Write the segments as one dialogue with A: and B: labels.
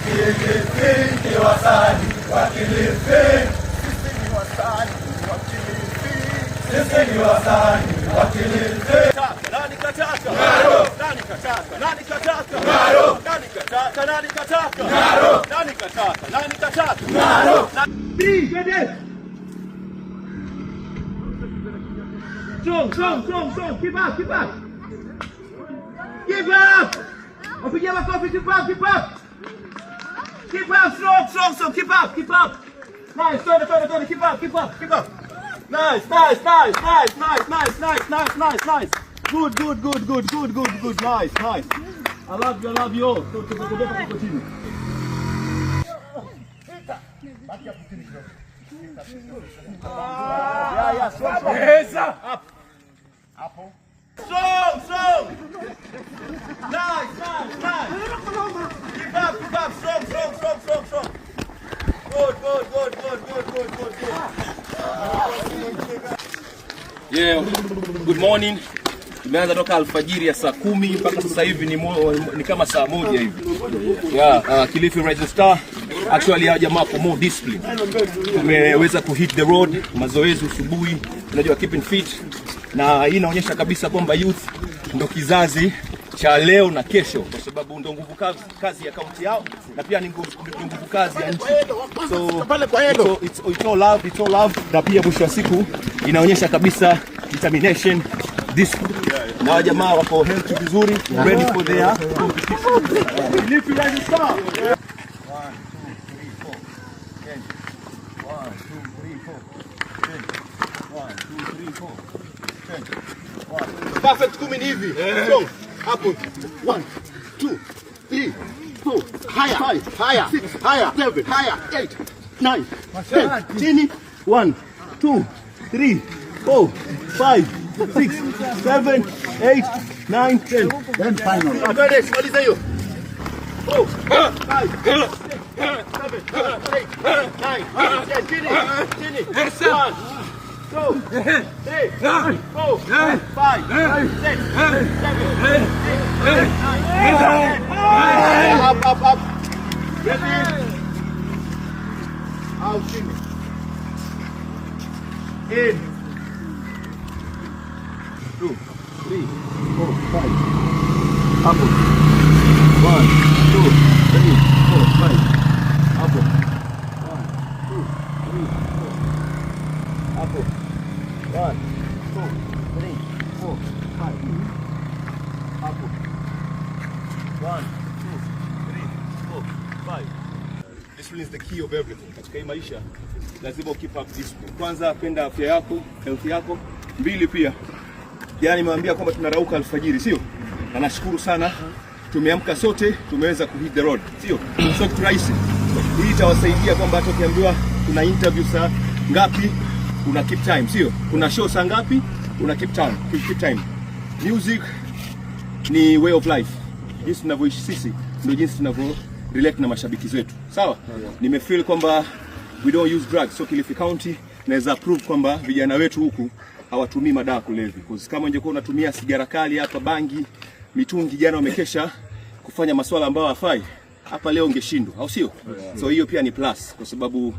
A: Kilifi ni wasanii wa Kilifi. Sisi ni wasanii wa Kilifi. Sisi ni wasanii wa Kilifi.
B: Nani kataka? Nani kataka? Nani kataka? Nani kataka? Nani kataka? Nani kataka? Nani kataka?
C: Three, twende. Strong, strong, strong, strong. Keep up, keep up. Keep up. Wapigie makofi, keep up, keep up. Keep up, strong, strong, strong. Keep up, keep up. Nice, twende, twende, twende. Keep up, keep up, keep up. Nice, nice, nice, nice, nice, nice, nice, nice, nice, nice. Good, good, good, good, good, good, good. Nice, nice. I love you, I love you all. Tuko chini. Yeah, strong, strong. Up. Strong, strong. Nice, nice, nice. Keep up, keep up. Strong, strong, strong, strong, strong. Good, good, good, good, good, good, good, good.
B: Yeah, good morning. Tumeanza toka alfajiri ya saa 10 mpaka sasa hivi ni kama saa 1 hivi. Yeah, Kilifi Rising Star actually hawa jamaa for more discipline. Tumeweza ku hit the road, mazoezi asubuhi, unajua, keeping fit, na hii inaonyesha kabisa kwamba youth ndo kizazi cha leo na kesho, kwa sababu ndo nguvu kazi ya kaunti yao na pia ni nguvu kazi ya nchi. So it's all love, it's all love. Na pia mwisho wa siku inaonyesha kabisa determination, discipline. Na jamaa wako healthy vizuri, ready for their competition. Kilifi Rising Star.
A: 1, 2, 3, 4, 10. 1, 2, 3, 4, 10. 1, 2, 3, 4, 10. 1.
C: Perfect 10 ni hivi. Strong. Hapo. 1, 2, 3, 4,
D: Higher,
C: 5,
D: higher,
C: 6,
D: higher,
C: 7,
D: higher.
C: 8, 9, 10. Chini. 1, 2, 3, 4, 5, 6, 7, 8, 9, 10.
D: Then final.
C: Twende, maliza hiyo. 4, 5, 6, 7, 8, 9, 10. Chini, chini. 1, 2, 3, 4, 5, 6, 7, 8, 9, 10. Up, up, up. Ready? Out, chini. In. 2, 3, 4, 5. Hapo. 1, 2, 3, 4, 5. Hapo. 1, 2, 3, 4. Hapo. 1, 2, 3, 4, 5. Hapo. 1, 2, 3, 4, 5.
B: Discipline is the key of everything. Katika hii maisha lazima keep up discipline. Kwanza penda afya yako, health yako. Mbili pia, yani nimewaambia kwamba tunarauka alfajiri, sio? Na nashukuru sana tumeamka sote, tumeweza ku hit the road, sio? Sio kitu rahisi. Hii itawasaidia kwamba hata ukiambiwa kuna interview saa ngapi, una keep time, sio? Kuna show saa ngapi, una keep time, keep time. Music ni way of life. Jinsi tunavyoishi sisi ndio jinsi tunavyo relate na mashabiki zetu. Sawa? Nimefeel kwamba we don't use drugs. So Kilifi County naweza prove kwamba vijana wetu huku hawatumii madawa kulevya. Because kama ungekuwa unatumia sigara kali hapa, bangi, mitungi, jana wamekesha kufanya masuala ambayo hafai. Hapa leo ungeshindwa, au sio? So hiyo pia ni plus kwa sababu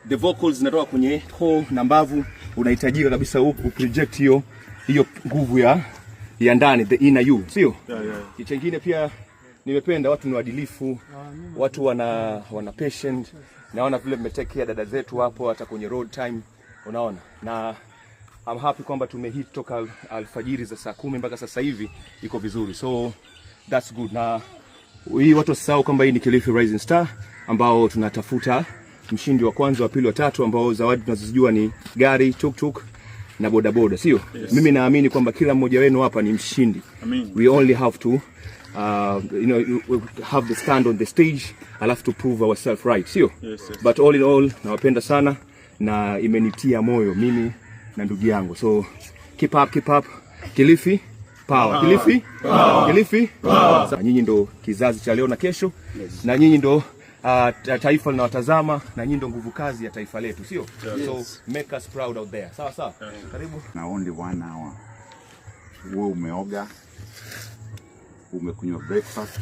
B: the vocals zinatoka kwenye koo na mbavu, unahitajika kabisa project hiyo hiyo nguvu ya ndani, the inner you, sio?
E: Yeah.
B: Kitu kingine pia nimependa watu ni waadilifu, watu wana patient. Naona vile mmetake care dada zetu hapo hata kwenye road time, unaona. Na I'm happy kwamba tumehit toka alfajiri za saa 10 mpaka sasa hivi iko vizuri, so that's good. Na hii watu wasisahau kwamba hii ni Kilifi Rising Star ambao tunatafuta mshindi wa kwanza, wa pili, wa tatu, ambao zawadi tunazozijua ni gari, tuktuk na bodaboda, sio?
E: Yes.
B: Mimi naamini kwamba kila mmoja wenu hapa ni mshindi.
E: Amin.
B: We only have to have the stand on the stage alafu to prove ourselves right, sio?
E: Yes.
B: But all in all nawapenda sana na imenitia moyo mimi na ndugu yangu, so keep up, keep up. Kilifi power. Kilifi power. Kilifi power. Sasa, nyinyi ndo kizazi cha leo na kesho, na nyinyi ndo taifa linawatazama na nyinyi ndo nguvu kazi ya taifa letu, sio? So make us proud out there. Sawa sawa. Karibu.
D: Na only one hour. Wewe umeoga, umekunywa breakfast.